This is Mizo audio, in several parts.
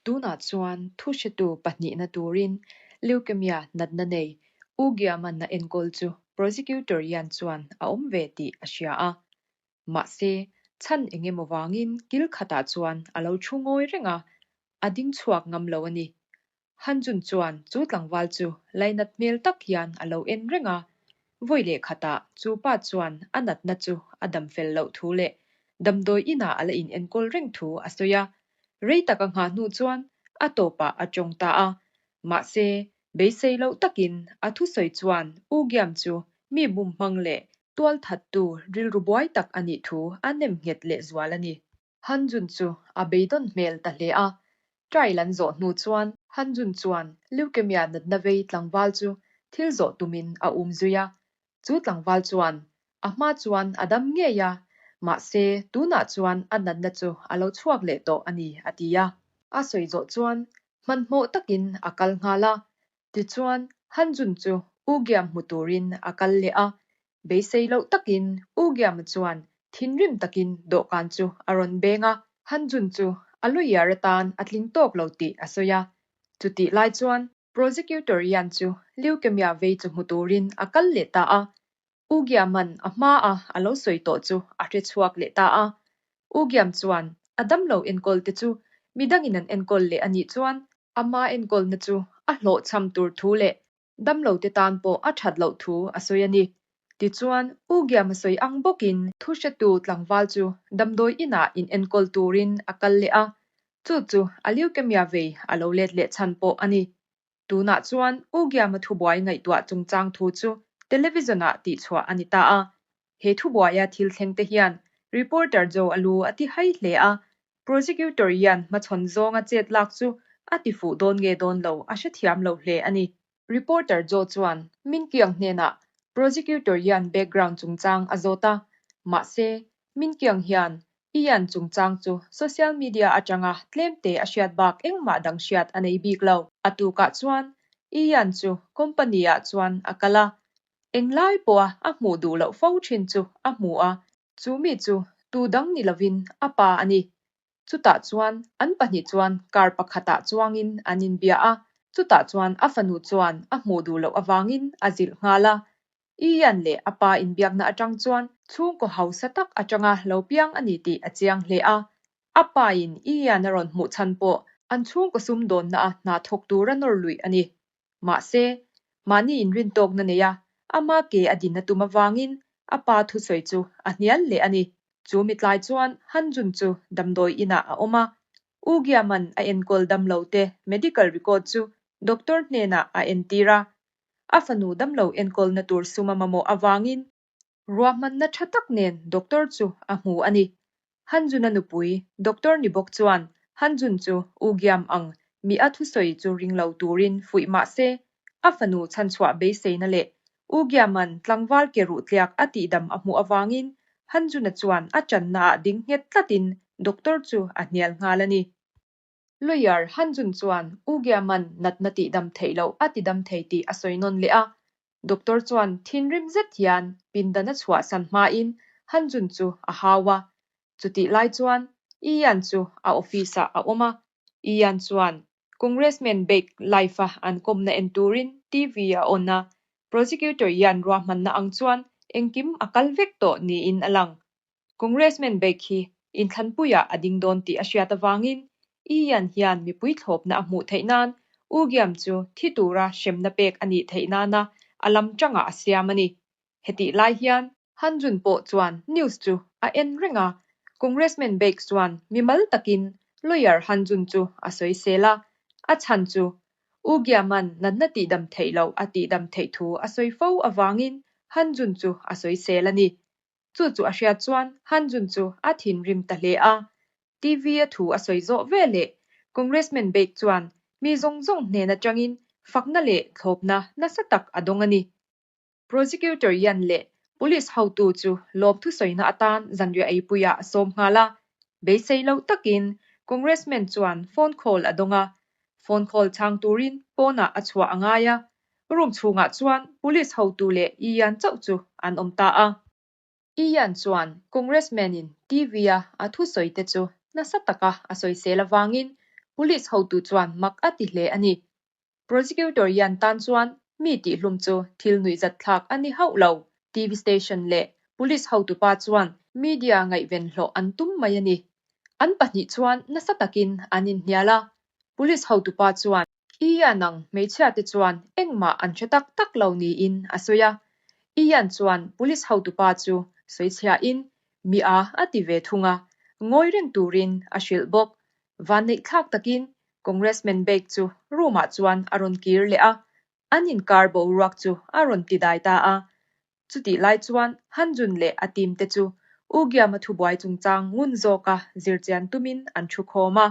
Tunah chuan thuhretu pahnihna turin leukemia natna nei U Giaman a enkawl chu prosecutor Yan chuan a awm ve tih a hria a. Mahse, chhan eng emaw vangin kil khatah chuan a lo thu ngawi reng a, a ding chhuak ngam lo a ni. Han Jun chuan chu tlangval chu lainat hmel tak hian a lo en reng a, vawi leh khatah chu pa chuan a natna chu a dam fel loh thu leh damdawi inah a la in enkawl reng thu a sawi a. Rei tak a nghah hnu chuan a tawpah a tawng ta a, mahse beisei loh takin a thusawi chuan U Giam chu mi bum hmang leh tualthattu rilru buai tak a nih thu a nem nghet lehzual a ni. Han Jun chu a beidawn hmel ta hle a. Trial an zawh hnu chuan Han Jun chuan leukemia natna vei tlangval chu thil zawh tumin a um zui a. Chu tlangval chuan a hma chuan a dam ngei a, mahse tunah chuan a natna chu a lo chhuak leh tawh a ni a ti a. A sawi zawh chuan hmanhmawh takin a kal nghal a. Tichuan Han Jun chu U Giam hmu turin a kal leh a, Beisei loh takin U Giama chuan thinrim takin dawhkan chu a rawn beng a, Han Jun chu a lawyer atan a tling tawk lo tih a sawi a. Chutih lai chuan Prosecutor Yan chu leukemia vei chu hmu turin a kal leh ta a. U Giama'n a hmaa a lo sawi tawh chu a hre chhuak leh ta a. U Giam chuan a damlo enkawl te chu midangin an enkawl leh a nih chuan ama enkawlna chu a hlawhchham tur thu leh Damlote tan pawh a that loh thu a sawi a ni. Tichuan, U Giama sawi ang bawkin thuhretu tlangval chu damdawi inah in enkawl turin a kal leh a, chu chu a leukemia vei a lo let leh chhan pawh a ni. Tunah chuan U Giama thubuai ngaihtuah chungchang thu chu television-ah tihchhuah a ni ta a. He thubuaia thil thlengte hian reporter Joe a lu a ti hai hle a, Prosecutor hian hmachhawn zawnga chet lak chu a ti fuh dawn nge dawn lo a hrethiam lo hle a ni. Reporter Joe chuan Min Kyung hnenah Prosecutor hian background chungchang a zawt a, mahse Min Kyung hian Ian chungchang chu social media atanga tlemte a hriat bak engmah dang hriat a nei bik lo. A tukah chuan Ian chu company ah chuan a kal a, englai pawha a hmuh duh loh fo thin chu a hmu a, Chu mi chu tu dang ni lovin a pa a ni. Chutah chuan an pahnih chuan car pakhatah chuangin an inbia a, chutah chuan a fanu chuan a hmuh duh loh avangin a zilh nghal a. Ian leh a pa inbiakna atang chuan chhungkaw hausa tak atanga lo piang a ni tih a chiang hle a. A pa in Ian a rawn hmuh chhan pawh an chhungkaw sumdawnna a hna thawk tura nawr luih a ni. Mahse, mahni inrintawkna nei a, ama ke a din a tum avangin a pa thusawi chu a hnial leh a ni. Chu mitlai chuan Han Jun chu damdawi inah a awm a, U Giaman a enkawl damlo te medical record chu doctor hnenah a entir a. A fanu damlo enkawlna tur sum a mamawh avangin Ruahmanna tha tak nen doctor chu a hmu a ni. Hanjun-a nupui, doctor ni bawk chuan Hanjun chu U Giam ang mi a thusawi chu ring lo turin fuih mah se, a fanu chhanchhuah beiseina leh U Giam-a'n tlangval ke ruh tliak a tihdam a hmuh avangin Hanjun-a chuan a channaah ding nghet tlatin doctor chu a hnial nghal a ni. Lawyer Hanjun chuan U Giaman natna tihdam theih loh a tidam thei tih a sawi nawn leh a. Doctor chuan thinrim zet hian pindan a chhuahsan hmain Hanjun chu a hau a. Chutih lai chuan Ian chu a office ah a awm a. Ian chuan Congressman Beck live-a an kawmna en turin TV a on a. Prosecutor Ian ruahmanna ang chuan engkim a kal vek tawh niin a lang. Congressman Beck hi inthlanpuiah a ding dawn tih a hriat avangin Ian hian mipui thlawpna a hmuh theih nan U Giam chu thi tura hremna pek a nih theih nana a lam tangah a siam a ni. Hetih lai hian Han Jun pawh chuan news chu a en reng a, Congressman Beck chuan mimal takin lawyer Han Jun chu a sawisel a, a chhan chu U Giaman natna tihdam theih loh a tihdam theih thu a sawi fo avangin Han Jun chu a sawisel a ni. Chu chu a hriat chuan Han Jun chu a thinrim ta hle a. TV a thu a sawi zawh ve leh Congressman Beck chuan mi zawng zawng hnen atangin fakna leh thlawpna nasa tak a dawng a ni. Prosecutor Yan leh Police hotu chu lawmthu sawina atan zanriah eipuiah a sawm nghal a. Beisei loh takin Congressman chuan phone call a dawng a. Phone call chhang turin pawnah a chhuah a ngai a. Room chhungah chuan police hotu leh Ian chauh chu an awm ta a. Ian chuan Congressman-in TV-a a thusawi te chu nasa taka a sawisel avangin Police hotu chuan mak a ti hle a ni. Prosecutor Yan tan chuan mi tihhlum chu thil nuihzat thlak a ni hauh lo. TV station leh Police hotupa chuan media ngaihven hlawh an tum mai a ni. An pahnih chuan nasa takin an inhnial a, Police hotupa chuan Ian ang hmeichhiate chuan engmah an hre tak tak lo niin a sawi a. Ian chuan Police hotupa chu sawichhiahin mi a a ti ve thung a, ngawi reng turin a hrilh bawk. Vanneihthlak takin Congressman Bake chu room-ah chuan a rawn kir leh a, an inkar boruak chu a rawn tidai ta a. Chutih lai chuan Han Jun leh a team te chu U Giama thubuai chungchang ngun zawka zirchian tumin an thu khawm a.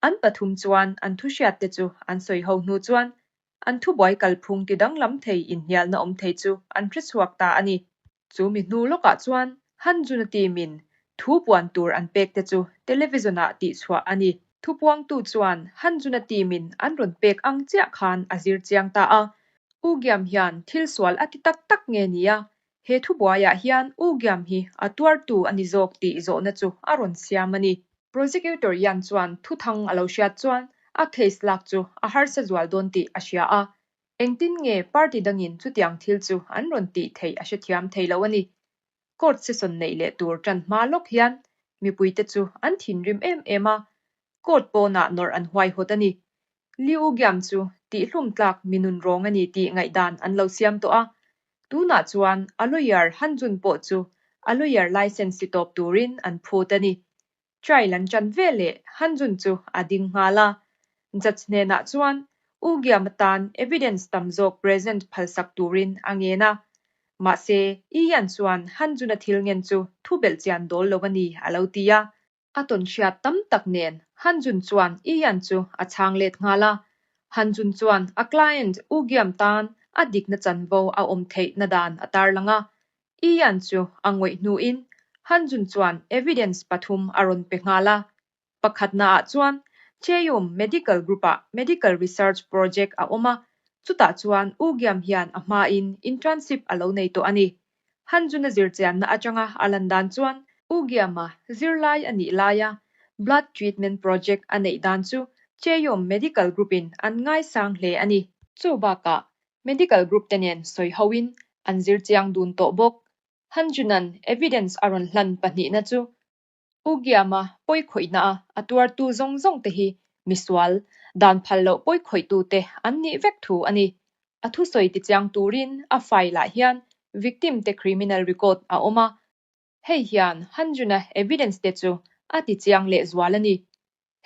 An pathum chuan an thuhriat te chu an sawi ho hnu chuan an thubuai kalphung ti danglam thei inhnialna awm thei chu an hrechhuak ta a ni. Chu mi hnu lawkah chuan Han Jun-a team in thu puan tur an pek te chu television ah tihchhuah a ni. Thupuangtu chuan Han Jun-a team in an rawn pek ang chiah khan a zir chiang ta a. U Giam hian thil sual a ti tak tak nge nia? He thubuaiah hian U Giam hi a tuartu a ni zawk tih zawhna chu a rawn siam a ni. Prosecutor Yan chuan thuthang a lo hriat chuan a case lak chu a harsa zual dawn tih a hria a. Engtin nge party dangin chutiang thil chu an rawn tih theih a hrethiam thei lo a ni. Court session neih leh tur tan hma lawk hian mipuite chu an thinrim em em a, court pawnah nawrh an huaihawt a ni. Liu Giam chu tihhlum tlak mi nun rawng a ni tih ngaihdan an lo siam tawh a, tunah chuan a lawyer Han Jun pawh chu a lawyer license ti tawp turin an phut a ni. Trial an ṭan veleh Han Jun chu a ding nghal a, judge hnenah chuan U Giam atan evidence tam zawk present phalsak turin a ngen a. Mahse, Yi Yan chuan Han Jun-a thil ngen chu thu belhchian dawl lo a ni a lo ti a. A tawnhriat tam tak nen Han Jun chuan Yi Yan chu a chhang let nghal a. Han Jun chuan a client U Giam tan a dikna chanvo a awm theihna dan a tarlang a. Yi Yan chu a ngawih hnuin Han Jun chuan evidence pathum a rawn pe nghal a. Pakhatnaah chuan Cheoyum Medical Group-ah medical research project a awm a, chutah chuan U Giam hian a hmain internship a lo nei tawh a ni. Han Jun-a zirchianna atanga a lan dan chuan U Giam-a zirlai a nih laia blood treatment project a neih dan chu Cheoyum Medical Group-in an ngaisang hle a ni. Chu bakah Medical Group te nen sawi hoin an zirchiang dun tawh bawk. Han Jun-a'n evidence a rawn hlan pahnihna chu U Giama pawikhawihna a a tuartu zawng zawng te hi misual, dan phal loh pawikhawihtu te an nih vek thu a ni. A thusawi tichiang turin a file ah hian victim te criminal record a awm a, hei hian Han Jun-a evidence te chu a tichiang lehzual a ni.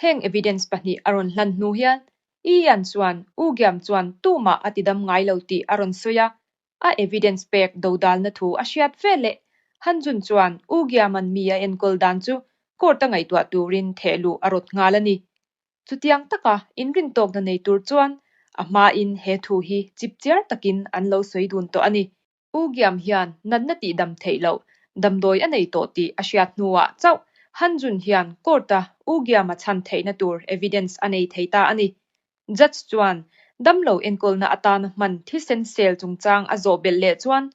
Heng evidence pahnih a rawn hlan hnu hian Ian chuan U Giam chuan tumah a tidam ngai lo tih a rawn sawi a, a evidence pek dodalna thu a hriat veleh Han Jun chuan U Giaman mi a enkawl dan chu court-a ngaihtuah turin thehluh a rawt nghal a ni. Chutiang taka inrintawkna nei tur chuan a hmain he thu hi chipchiar takin an lo sawi dun tawh a ni. U Giam hian natna tihdam theih loh damdawi a nei tawh tih a hriat hnuah chauh Han Jun hian court-a U Giam-a chhan theihna tur evidence a nei thei ta a ni. Judge chuan damlo enkawlna atana hman thisen cell chungchang a zawh belh leh chuan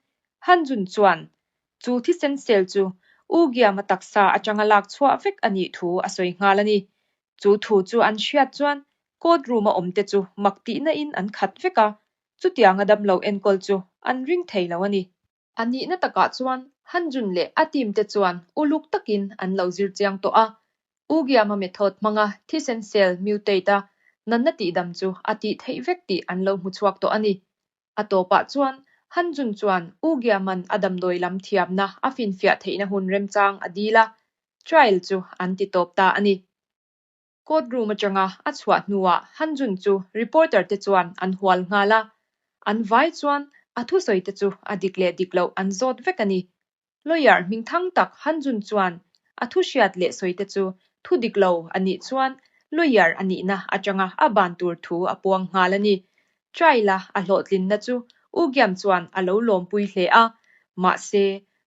Han Jun chuan chu thisen cell chu U Giam-a taksa atanga lak chhuah vek a nih thu a sawi nghal a ni. Chu thu chu an hriat chuan court room-a awmte chu mak tihna in an khat vek a, Chutianga damlo enkawl chu an ring thei lo a ni. A nihna takah chuan Han Jun leh a team te chuan uluk takin an lo zir chiang tawh a. U Giama method hmanga thisen cell mutate a natna tihdam chu a tih theih vek tih an lo hmu chhuak tawh a ni. A tawpah chuan Han Jun chuan U Giaman a damdawi lam thiamna a finfiah theihna hun remchang a dil a, trial chu an ti tawp ta a ni. Court room atanga a chhuah hnuah Han Jun chu reporter te chuan an hual nghal a, an vai chuan a thusawi te chu a dik leh dik loh an zawt vek a ni. Lawyer hming thang tak Han Jun chuan a thu hriat leh sawi te chu thu dik lo a nih chuan lawyer a nihna atanga a ban tur thu a puang nghal a ni. Trial-a a hlawhtlinna chu U Giam chuan a lo lawmpui hle a, mahse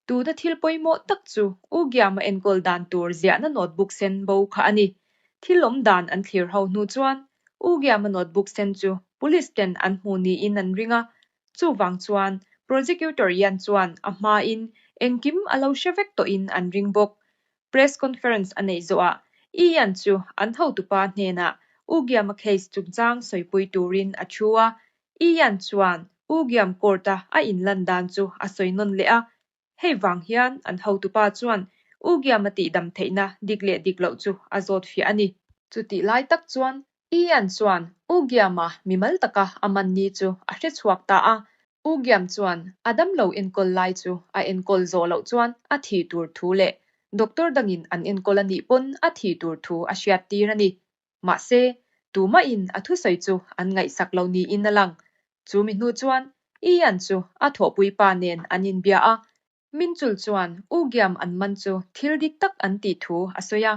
Tuna thil pawimawh tak chu U Giama enkawl dan tur ziahna notebook sen bo kha a ni. Thil awm dan an thlir ho hnu chuan U Giama notebook sen chu police ten an hmu niin an ring a, chuvang chuan prosecutor Yan chuan a hmain engkim a lo hre vek tawhin an ring bawk. Press conference a neih zawhah Ian chu an hotupa hnenah U Giam-a case chungchang sawipui turin a thu a. Ian chuan U Giam court-a a inlan dan chu a sawi nawn leh a. Hei vang hian an hotupa chuan U Giam-a tihdam theihna dik leh dik loh chu a zawt fiah a ni. Chutih lai tak chuan Ian chuan U Giam-a mimal taka a man ni chu a hre chhuak ta a. U Giam chuan a damlo enkawl lai chu a enkawl zawh loh chuan a thih tur thu leh doctor dangin an enkawl a nih pawn a thih tur thu a hriattir a ni. Mahse, tumahin a thusawi chu an ngaihsak lo niin a lang. Chu mi hnu chuan Ian chu a thawhpui pa nen an inbia a, Minchul chuan U Giam an man chu thil dik tak an tih thu a sawi a.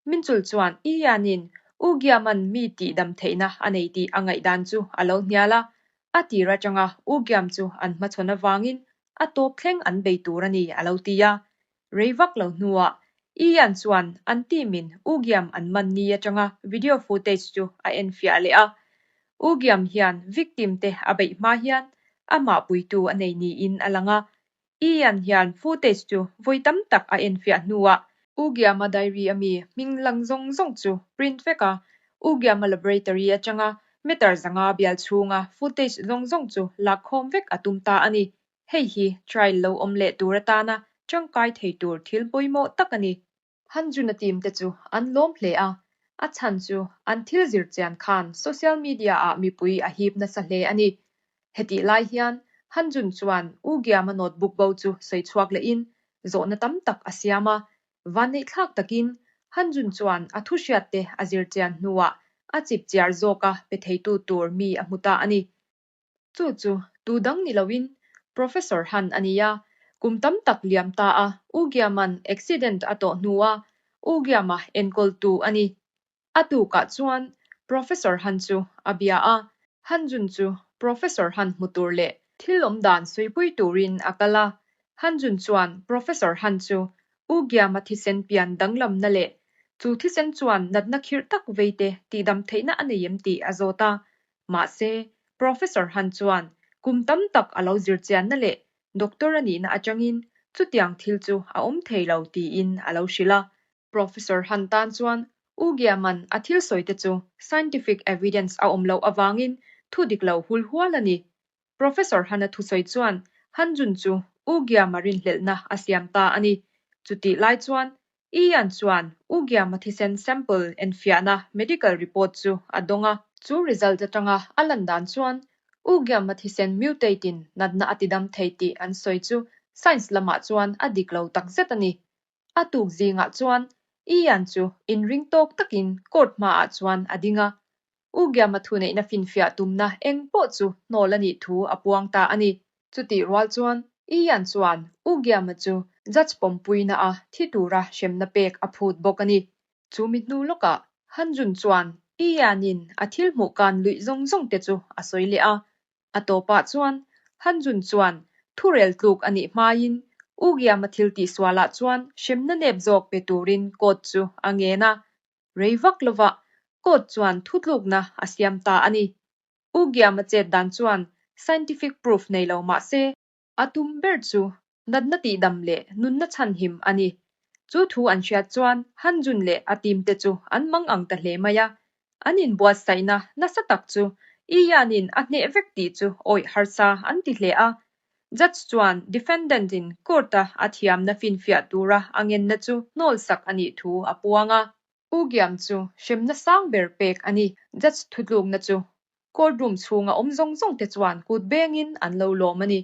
Minchul chuan Ian-in U Giam-a'n mi tihdam theihna a nei tih a ngaihdan chu a lo hnial a. A tir atanga U Giam chu an hmachhawn avangin a tawp thleng an bei tur a ni a lo ti a. Rei vak lo hnuah Ian chuan an team-in U Giam an man ni atanga video footage chu a enfiah leh a. U Giam hian victim te a beih hma hian amah puitu a nei niin a lang a. Ian hian footage chu vawi tam tak a enfiah hnuah U Giam-a diary a mi hming lang zawng zawng chu print vek a, U Giam-a laboratory atanga meter 500 bial chhunga footage zawng zawng chu lakkhawm vek a tum ta a ni. Hei hi trial lo awm leh tur atana tangkai thei tur thil pawimawh tak a ni. Han Jun-a team te chu an lawm hle a, a chhan chu an thil zir chian khan social media-ah mipui a hip nasa hle a ni. Hetih lai hian Han Jun chuan U Giam-a notebook bo chu sawi chhuak lehin zawhna tam tak a siam a. Vanneihthlak takin Han Jun chuan a thu hriat te a zir chian hnuah a chip chiar zawka pe theitu tur mi a hmu ta a ni. Chu chu tu dang ni loin Professor Han a ni a, kum tam tak liam ta a U Giaman accident a tawh hnua U Giama enkawltu a ni. A tukah chuan Professor Han chu a bia a, Han Jun chu Professor Han hmu tur leh thil awm dan sawipui turin a kal a. Han Jun chuan Professor Han chu U Giama thisen pian danglamna leh chu thisen chuan natna khirh tak veite tihdam theihna a nei em tih a zawt a. Mahse, Professor Han chuan kum tam tak a lo zirchianna leh doctor a nihna atangin chutiang thil chu a awm thei lo tiin a lo hrilh a. Professor Han tan chuan U Giaman a thil sawite chu scientific evidence a awm loh avangin thu dik lo hul hual a ni. Professor Han-a thusawi chuan Han Jun chu U Giama rinhlelhna a siam ta a ni. Chutih lai chuan Ian chuan U Giama thisen sample enfiahna medical report chu a dawng a. Chu result atanga a lan dan chuan U Giama thisen mutate-in natna a tidam thei tih an sawi chu science lamah chuan a dik lo takzet a ni. A tuk zingah chuan Ian chu inring tawk takin court hmaah chuan a ding a. U Giama thuneihna finfiah tumna eng pawh chu hnawl a nih thu a puang ta a ni. Chutih rual chuan Ian chuan U Giama chu judge pawmpuina a thi tura hremna pek a phut bawk a ni. Chu mi hnu lawkah Han Jun chuan Ian-in a thil hmuh kan luih zawng zawng te chu a sawi leh a. A tawpah chuan Han Jun chuan thurel tluk a nih hmain U Giama thil tihsualah chuan hremna nep zawk pe turin court chu a ngen a. Rei vak lovah court chuan thutlukna a siam ta a ni. U Giama chet dan chuan scientific proof nei lo mah se, a tum ber chu natna tihdam leh nunna chhanhim a ni. Chu thu an hriat chuan Han Jun leh a team te chu an mang ang ta hle mai a. An inbuatsaihna nasa tak chu I Yan-in a hneh vek tih chu awih harsa an ti hle a. Judge chuan defendant-in court-a a thiamna finfiah tura a ngenna chu hnawlsak a nih thu a puang a. U Giam chu hremna sang ber pek a ni. Judge thutlukna chu court room chhunga awm zawng zawng te chuan kut bengin an lo lawm a ni.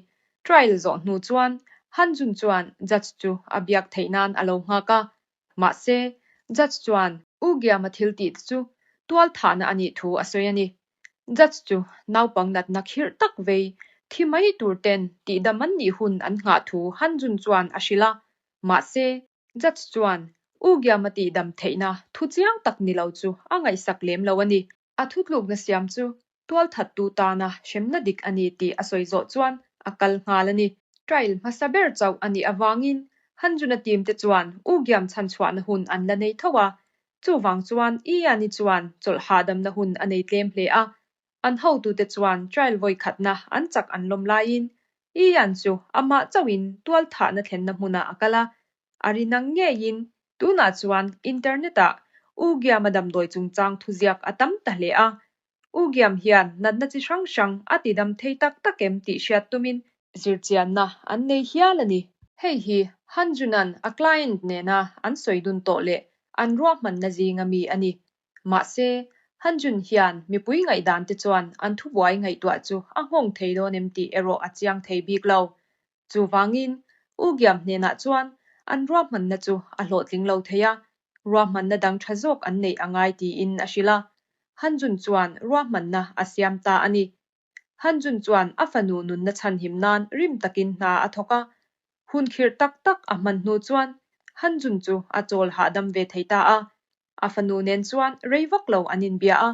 Trial zawh hnu chuan Han Jun chuan judge chu a biak theih nan a lo nghak a. Mahse, judge chuan U Giam-a thil tih te chu tual thahna a nih thu a sawi a ni. Judge chu naupang natna khirh tak vei thi mai tur ten tihdam an nih hun an nghah thu Han Jun chuan a hrilh a. Mahse, Judge chuan U Giam-a tihdam theihna thu chiang tak ni lo chu a ngaihsak lem lo a ni. A thutlukna siam chu tualthattu tana hremna dik a ni tih a sawi zawh chuan a kal nghal a ni. Trial hmasa ber chauh a nih avangin Han Jun-a team te chuan U Giam chhanchhuahna hun an la nei tho a, chuvang chuan Ian-i chuan chawlh hahdamna hun a nei tlem hle a. An hotute chuan trial vawi khatna an chak an lawm laiin Ian chu amah chauhin tualthahna thlenna hmunah a kal a, a ri nang ngeiin tunah chuan internet-ah U Giama damdawi chungchang thuziak a tam ta hle a. U Giam hian natna chi hrang hrang a tidam thei tak tak em tih hriat tumin zirchianna an nei hial a ni. Hei hi Han Jun-a'n a client nena an sawi dun tawh leh an ruahmanna zinga mi a ni. Mahse, Han Jun hian mipui ngaihdan te chuan an thubuai ngaihtuah chu a nghawng thei dawn em tih erawh a chiang thei bik lo. Chuvangin, U Giam hnenah chuan an ruahmanna chu a hlawhtling lo thei a, ruahmanna dang tha zawk an neih a ngai tiin a hrilh a. Han Jun chuan ruahmanna a siam ta a ni. Han Jun chuan a fanu nunna chhanhim nan rim takin hna a thawk a. Hun khirh tak tak a hman hnu chuan Han Jun chu a chawl hahdam ve thei ta a. A fanu nen chuan rei vak lo an inbia a,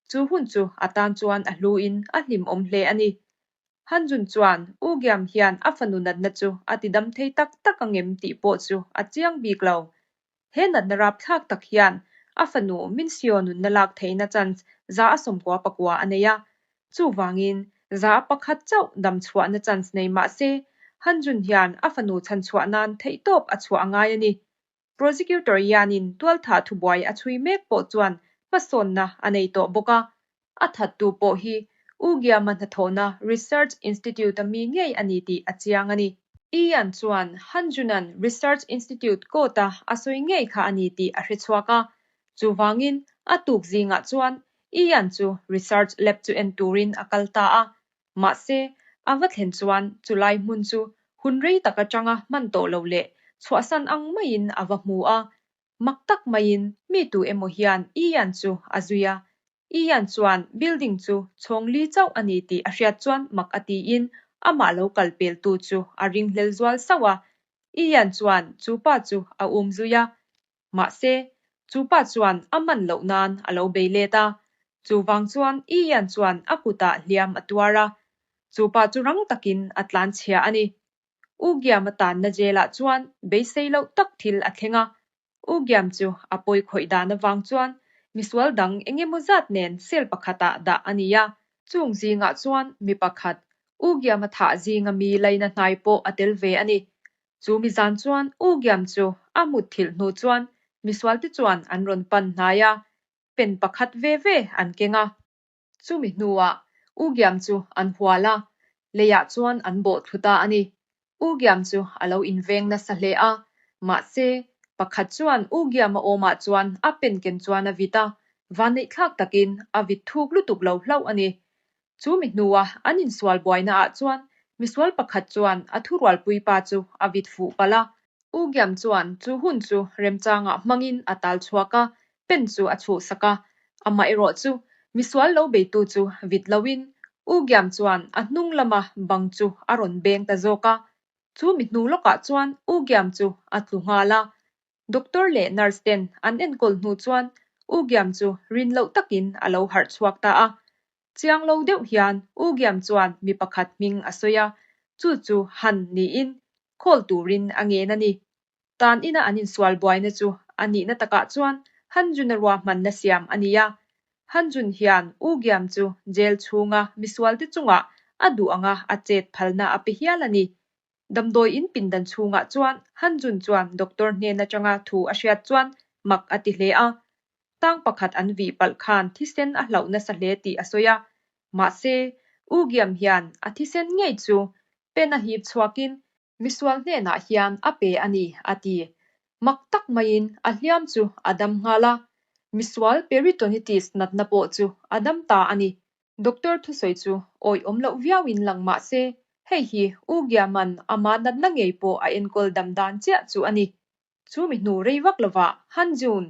chu hun chu a tan chuan a hluin a hlimawm hle a ni. Han Jun chuan U Giam hian a fanu natna chu a tidam thei tak tak angem tih pawh chu a chiang bik lo. He natna rapthlak tak hian a fanu Min Seo nunna lak theihna chance 199 a nei a. Chuvangin, 1% chauh dam chhuahna chance nei mah se, Han Jun hian a fanu chhanchhuah nan theihtawp a chhuah a ngai a ni. Prosecutor hianin tualthah thubuai a chhui mek pawh chuan hmasawnna a nei tawh bawk a. A thattu pawh hi U Giama hnathawhna Research Institute-a mi ngei a ni tih a chiang a ni. Ian chuan Han Junan Research Institute court-a a sawi ngei kha a ni tih a hre chhuak a. Chuvangin a tuk zingah chuan Ian chu Research Lab chu en turin a kal ta a. Mahse, a va thlen chuan chulai hmun chu hun rei tak atanga hman tawh lo leh chhuahsan ang maiin a va hmu a. Mak tak maiin mi tu emaw hian Ian chu a zui a. Ian chuan building chu chhawng li chauh a ni tih a hriat chuan mak a tiin amah lo kal peltu chu a ringhlel zual sauh a. Ian chuan chu pa chu a um zui a. Mahse, chu pa chuan a man loh nan a lo bei let a. Chuvang chuan Ian chuan a kutah hliam a tuar a. Chu pa chu rang takin a tlanchhia a ni. U Giam a tanna jail-ah chuan beisei loh tak thil a thleng a. U Giam chu a pawi khawih dan avang chuan misual dang eng emaw zat nen cell pakhatah dah a ni a. Chung zingah chuan mi pakhat, U Giam a thah zinga mi laina hnai pawh a tel ve a ni. Chu mi zan chuan U Giam chu a mutthilh hnu chuan misualte chuan an rawn pan hnai a, pen pakhat ve ve an keng a. Chumi hnuah U Giam chu an hual a, leiah chuan an bawh thlu ta a ni. U Giam chu a lo inveng nasa hle a, mahse, pakhat chuan U Giam a awmah chuan a pen ken chuan a vit a, vanneihthlak takin a vit thuk lutuk lo hlauh a ni. Chu mi hnua an insual buainaah chuan misual pakhat chuan a thurualpui pa chu a vit fuh palh a. U Giam chuan chu hun chu remchangah hmangin a tal chhuak a, pen chu a chhuhsak a. Amaherawh chu misual lo beitu chu vit loin U Giam chuan a hnung lama bang chu a rawn beng ta zawk a. Chu mi hnu lawkah chuan U Giam chu a tlu nghal a. Doctor leh nurse ten an enkawl hnu chuan U Giam chu rin loh takin a lo harh chhuak ta a. Chiang lo deuh hian U Giam chuan mi pakhat hming a sawi a, chu chu Han niin call turin a ngen a ni. Tan ina an insual buaina chu a nihna takah chuan Han Jun-a ruahmanna siam a ni a. Han Jun hian U Giam chu jail chhunga misualte chungah a duh anga a chet phalna a pe hial a ni. Damdawi in pindan chhungah chuan Han Jun chuan doctor hnen atanga thu a hriat chuan mak a ti hle a. Tang pakhat an vih palh khan thisen a hlauh nasa hle tih a sawi a. Mahse, U Giam hian a thisen ngei chu pen a hip chhuakin misual hnenah hian a pe a ni, a ti. Mak tak maiin a hliam chu a dam nghal a. Misual peritonitis natna pawh chu a dam ta a ni. Doctor thusawi chu awih awm loh viauin lang mah se, hei hi U Giaman ama natna ngei pawh a enkawl dam dan chiah chu a ni. Chu mi hnu rei vak lovah Han Jun,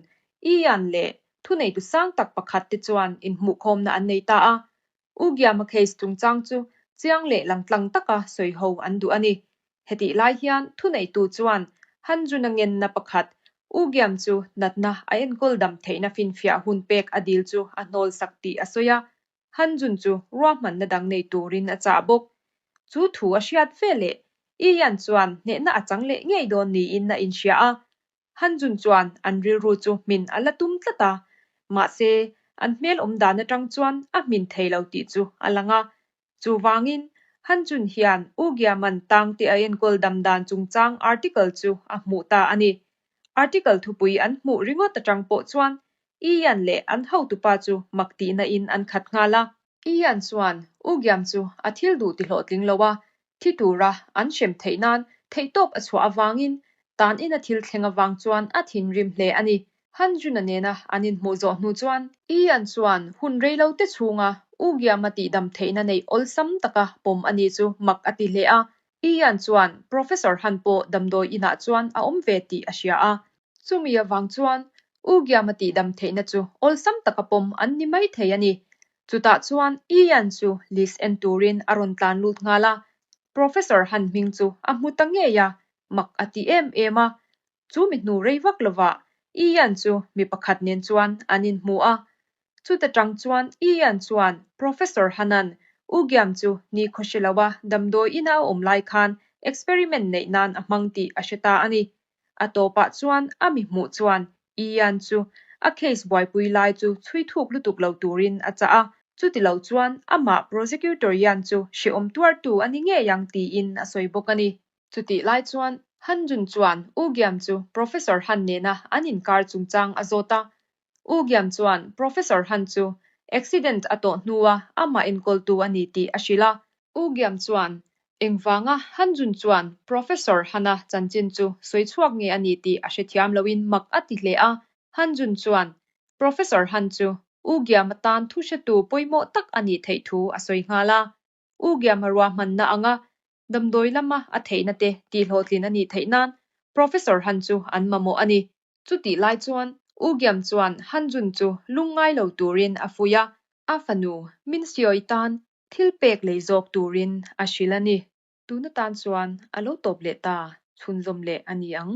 Ian leh thuneitu sang tak pakhat te chuan inhmuhkhawmna an nei ta a. U Giama case chungchang chu chiang leh langtlang taka sawi ho an duh a ni. Hetih lai hian thuneitu chuan Han Jun-a ngenna pakhat, U Giam chu natna a enkawl dam theihna finfiah hun pek a dil chu a hnawl sak tih a sawi a. Han Jun chu ruahmanna dang nei turin a chah bawk. Chu thu a hriat ve leh Ian chuan hnehna a chang leh ngei dawn niin a inhria a. Han Jun chuan an rilru chu hmin a la tum tlat a, mahse an hmel awm dan atang chuan a hmin thei lo tih chu a lang a. Chuvangin, Han Jun hian U Giaman tangte a enkawl dam dan chungchang article chu a hmuh ta a ni. Article thupui an hmuh ringawt atang pawh chuan. Ian leh an hotupa chu mak tihna in an khat nghal a. Ian chuan Ugyam chu a thil duh tihlawhtling lo a, thi tura an hrem theih nan theihtawp a chhuah avangin tan ina thil thleng avang chuan a thinrim hle a ni. Han Jun-a nena an inhmuh zawh hnu chuan Ian chuan hun reilo te chhunga Ugyam-a tihdam theihna neih awlsam taka pawm a ni chu mak a ti hle a. Ian chuan Professor Han pawh damdawi inah chuan a awm ve tih a hria a. Chumi avang chuan Ugyam-a tihdam theihna chu awlsam taka pawm an ni mai thei a ni. Chutah chuan Ian chu list en turin a rawn tlan lut nghal a. Professor Han hming chu a hmu ta ngei a, mak a ti em em a. Chu mi hnu rei vak lovah Ian chu mi pakhat nen chuan an inhmu a. Chuta tang chuan Ian chuan Professor Han-a'n Ugyam chu nikhaw hre loa damdawi ina a awm lai khan experiment neih nan a hmang tih a hre ta a ni. A tawpah chuan a mi hmuh chuan Ian chu a case buaipui lai chu chhui thuk lutuk lo turin a chah a, chuti lo chuan amah Prosecutor Ian chu hrehawm tuartu a ni ngei ang tiin a sawi bawk a ni. Chutih lai chuan Han Jun chuan Ugyam chu Professor Han nena an inkar chungchang a zawt a, U Giam chuan Professor Han chu accident a tawh hnua amah enkawltu a ni tih a hrilh a. U Giam chuan engvanga Han Jun chuan Professor Han-a chanchin chu sawi chhuak nge a ni tih a hrethiam loin mak a ti hle a. Han Jun chuan Professor Han chu U Giam atan thu hretu pawimawh tak a nih theih thu a sawi nghal a. U Giam-a ruahmanna anga damdawi lama a theihna te tihhlawhtlin a nih theih nan Professor Han chu an mamawh a ni. Chutih lai chuan U Giam chuan Han Jun chu lungngai lo turin a fuih a, a fanu Min Seo-i tan thil pek lei zawk turin a hrilh a ni. Tuna tan chuan a lo tawp leh ta, chhunzawm leh a ni ang.